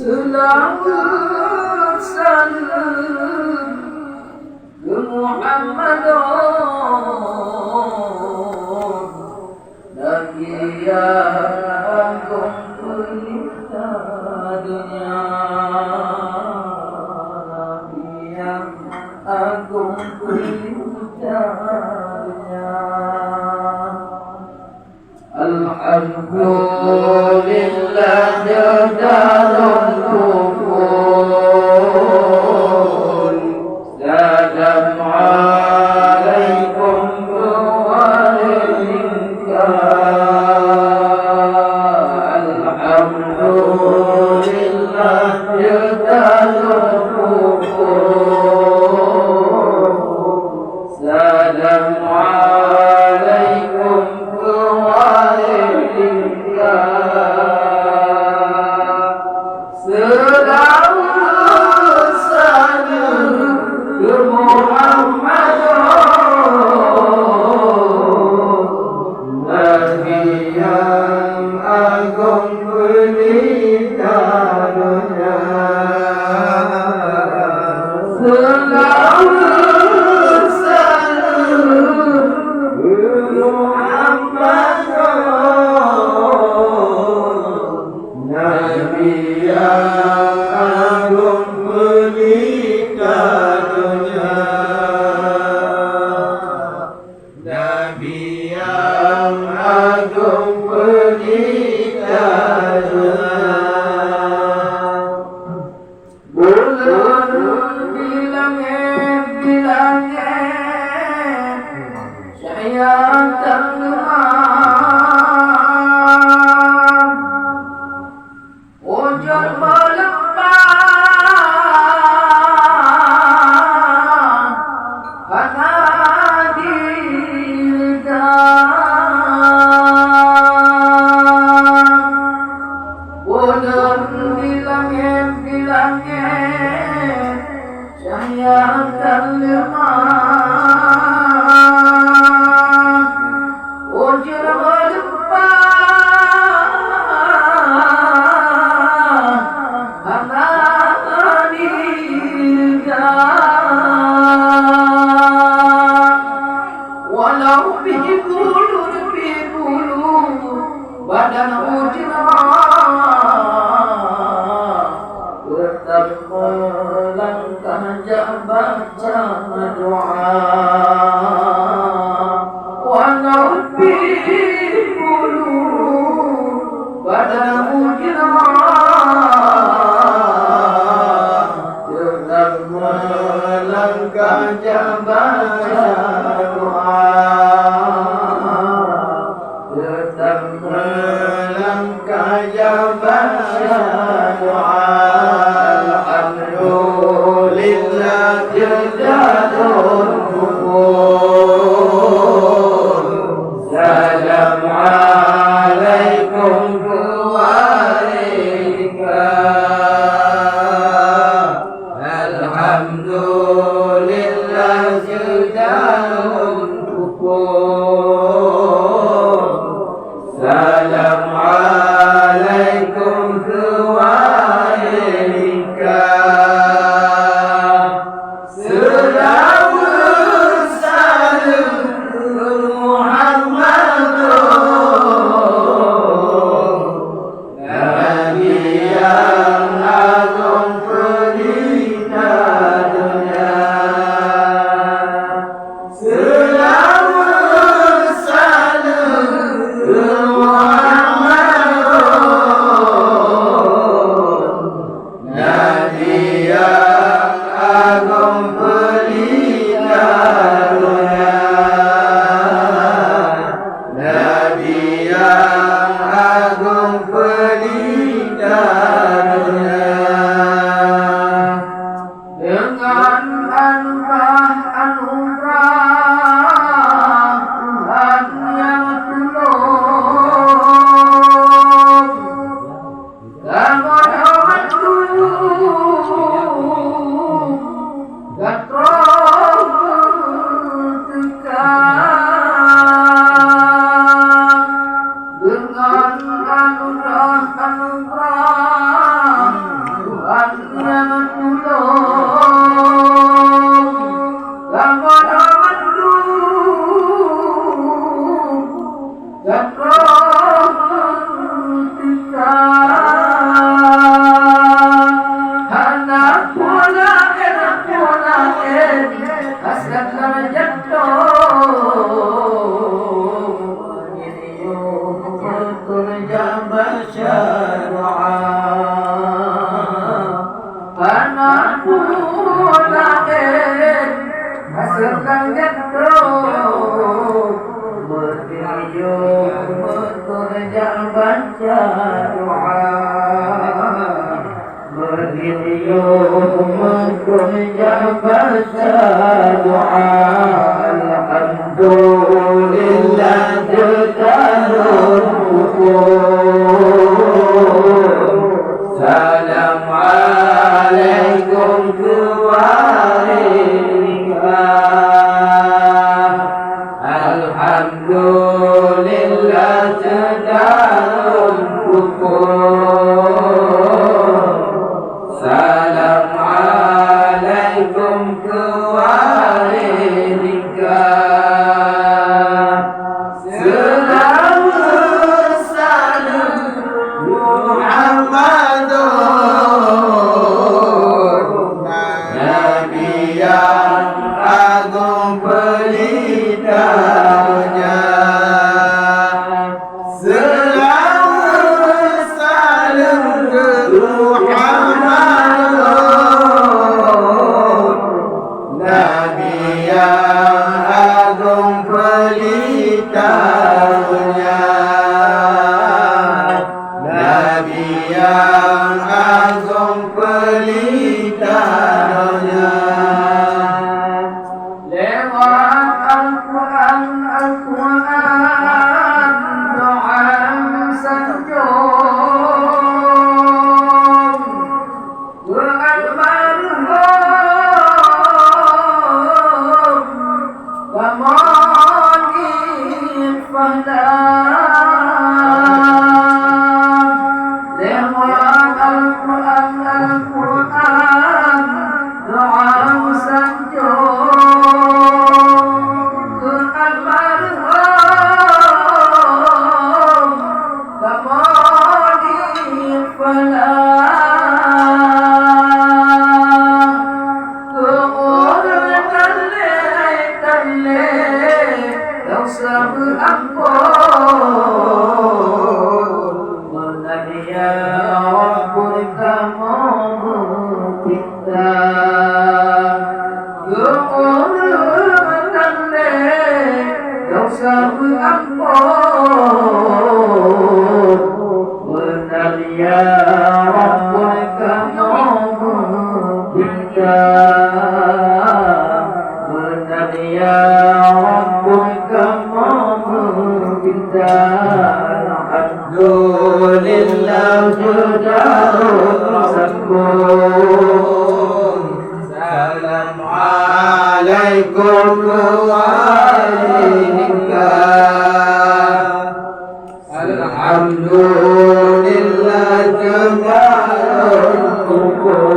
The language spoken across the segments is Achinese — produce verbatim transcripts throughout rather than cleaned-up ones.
Seulaweuet saleuem keu Muhammad, Nabi nyang agong peulita donya, Nabi nyang agong peulita donya. Alhamdulillah, jadon pukul. Salam alaikum, keluarga. Alhamdulillah, jadon pukul. Salam alaikum, keluarga. Seulaweuet saleuem keu Muhammad, Nabi nyang agong peulita donya. Seulaweuet saleuem keu Muhammad, Nabi nyang agong peulita donya. Nabi nyang agong peulita donya. Buleuen di langét, di langét, cahya tan leumah. Ujeuen meuleupah hana dirida. Buleuen di langét, di langét, cahya tan leumah. Ujeuen meuleupah hana dirida. Walau pih bulu, pih bulu badan ujeuen, teutap meulangkah jak baca doa. Walau pih bulu badan ujeuen, teutap meulangkah jak baca doa. Teutap meulangkah jak baca doa. Alhamdulillah, jadon pukul. Hana tulông lamon mandum, dan roh teuka. Hana pula, hana pula, hasrat lam jantông. Beutôi jak baca doa. Hana pula, eh, hasrat lam jantông. Beutôi, beutôi jak baca doa. Beutôi, beutôi jak baca doa. Alhamdulillah, teuka lôn pukon. Salam alaikum keu waréh ningka. Alhamdulillah, teuka lôn pukon. Salam alaikum keu waréh ningka. Seulaweuet saleuem Muhammadun, Nabi nyang agong peulita donya. Seulaweuet saleuem keu Muhammadun, Nabi nyang agong peulita donya. Nabi nyang agong peulita donya. Lewat Al-Quran, Al-Quran, doa sanjong keu almarhum Kamoe Fahda. Lewat Al-Quran, Al-Quran, doa meusanjong keu almarhum Kamoe Fahda. Keu ureueng tandéh-tandéh, desya beuampôn. Meunan ya Rabbul Kamoe meupinta. Keu ureueng tandéh, desya beuampôn. Meunan ya Rabbul Kamoe meupinta. Meunan ya Rabbul Kamoe meupinta. Alhamdulillah, teuka lôn sambông. Salam alaikum keu waréh ningka. Alhamdulillah, teuka lôn sambông.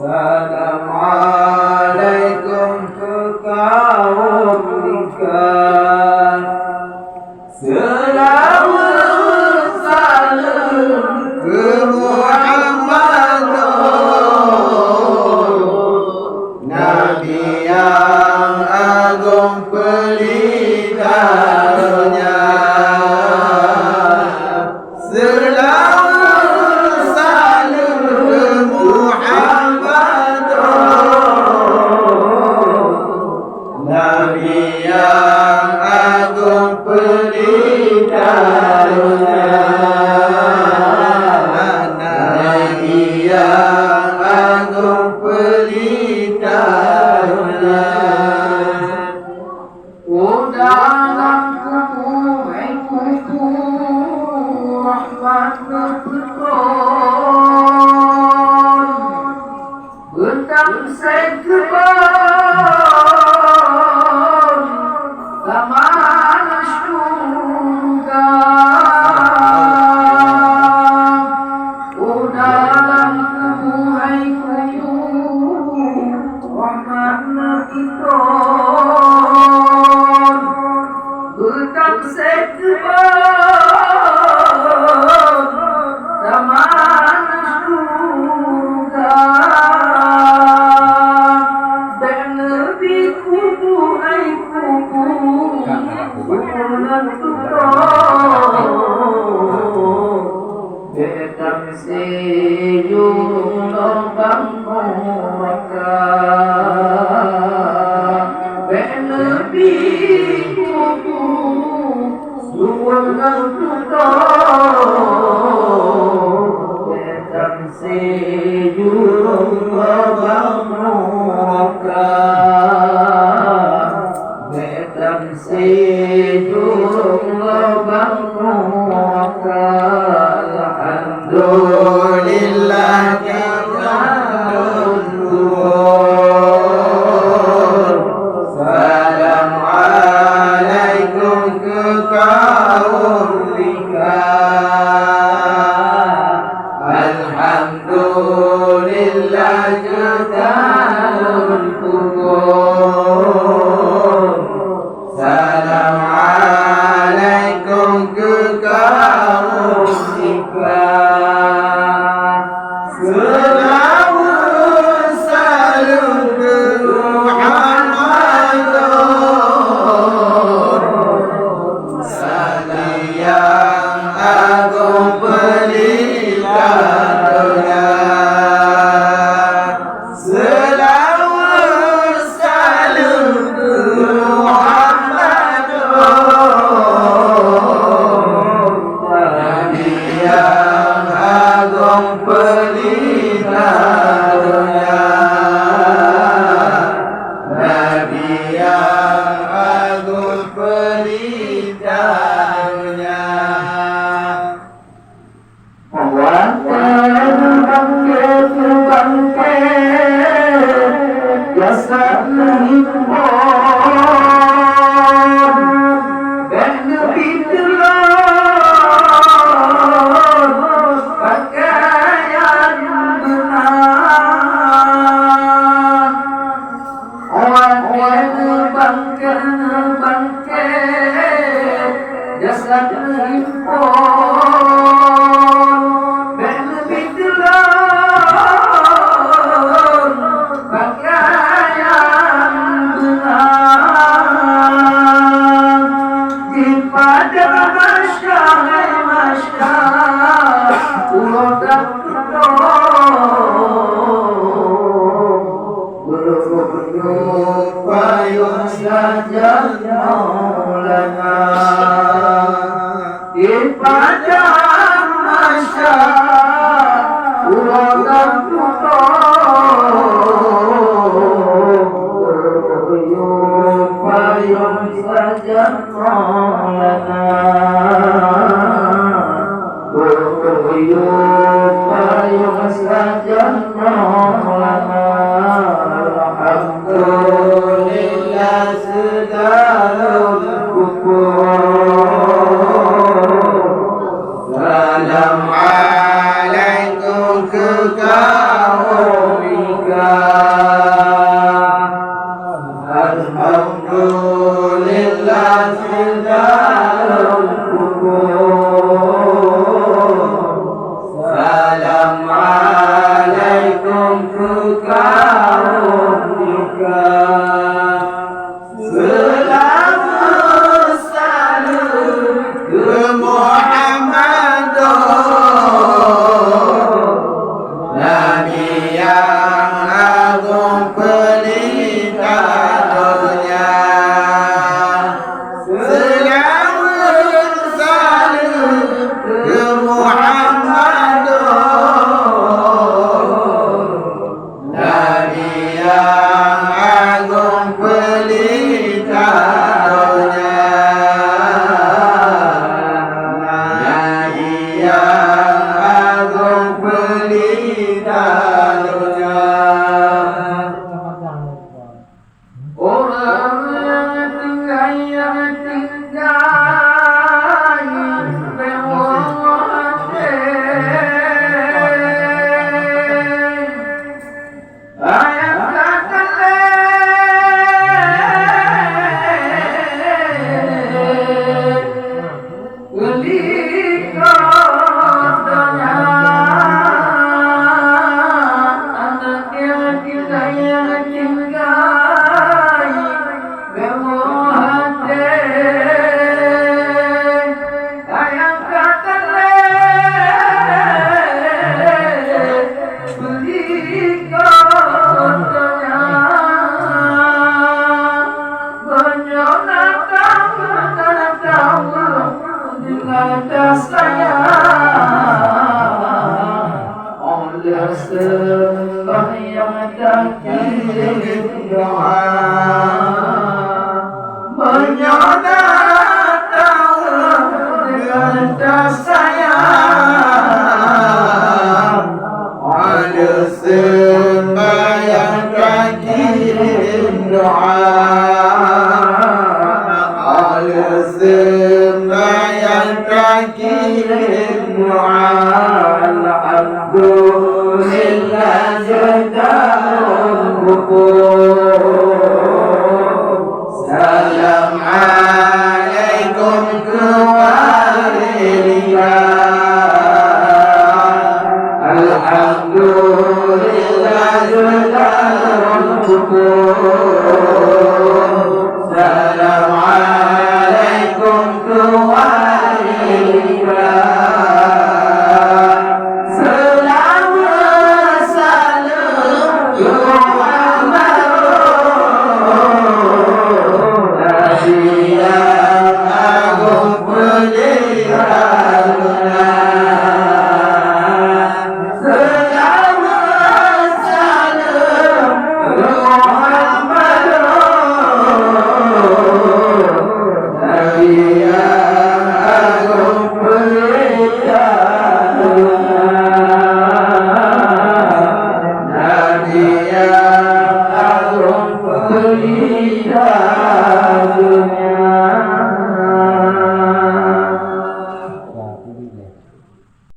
Salam alaikum keu kawöm ningka. Seulaweuet saleuem keu Muhammadun, Nabi nyang agong peulita donya. Seulaweuet saleuem keu Muhammadun, Nabi nyang agong peulita donya. Nabi nyang agong peulita donya. U dalam kubu, hai kubu, rahmat neupeutron. Beutam seukeubon, taman syeuruga. U Tam sijurong lubang nuraka, bék neubi kubu suweueng ngon tutoe. Bék tam sijurong lubang nuraka, bék tam sijurong lubang nuraka. Alhamdulillah, kita lôn tuwoe. Salam alaikum keu kaum lingka. Alhamdulillah, kita lôn tuwoe. Salam alaikum keu kaum ikhlas. Seulaweuet saleuem keu Muhammad, Nabi nyang agong peulita donya. Seulaweuet saleuem keu Muhammad, Nabi nyang agong peulita donya. Nabi nyang agong peulita donya. Watèe bangkét, bangkét jasad meuhimbon, bék neubi teuh lôn pakaian beunang. Watèe neubangkét, neubangkét jasad meuhimbon, bék neubi teuh lôn pakaian beunang. Di padang mahsyar, mahsyar, uroe dan uroe. Beuyueng payong sajan Maulana. Di padang mahsyar, uroe dan uroe. Beuyueng payong sajan Maulana. Beuyueng payong sajan Maulana. Alhamdulillah, seudara syukur. Salam alaikum keu kaum ikhlas. Alhamdulillah, seudara syukur. Salam alaikum keu kaum ikhlas. Seulaweuet saleuem keu Muhammad, Nabi nyang agong peulita donya. Seulaweuet saleuem keu Muhammad, Nabi Sembahyang dan doa, meunyoe na taeu gata sayang, ada sembahyang dan doa, ada sembahyang Alhamdulillah, syukur. Salam alaikum keluarga. Alhamdulillah, syukur. Salam alaikum keluarga. Selamat salam Muhammad. Nabi yang agung pelihara. Seulaweuet saleuem Muhammad, Nabi nyang agong peurintah. Nabi nyang agong peurintah.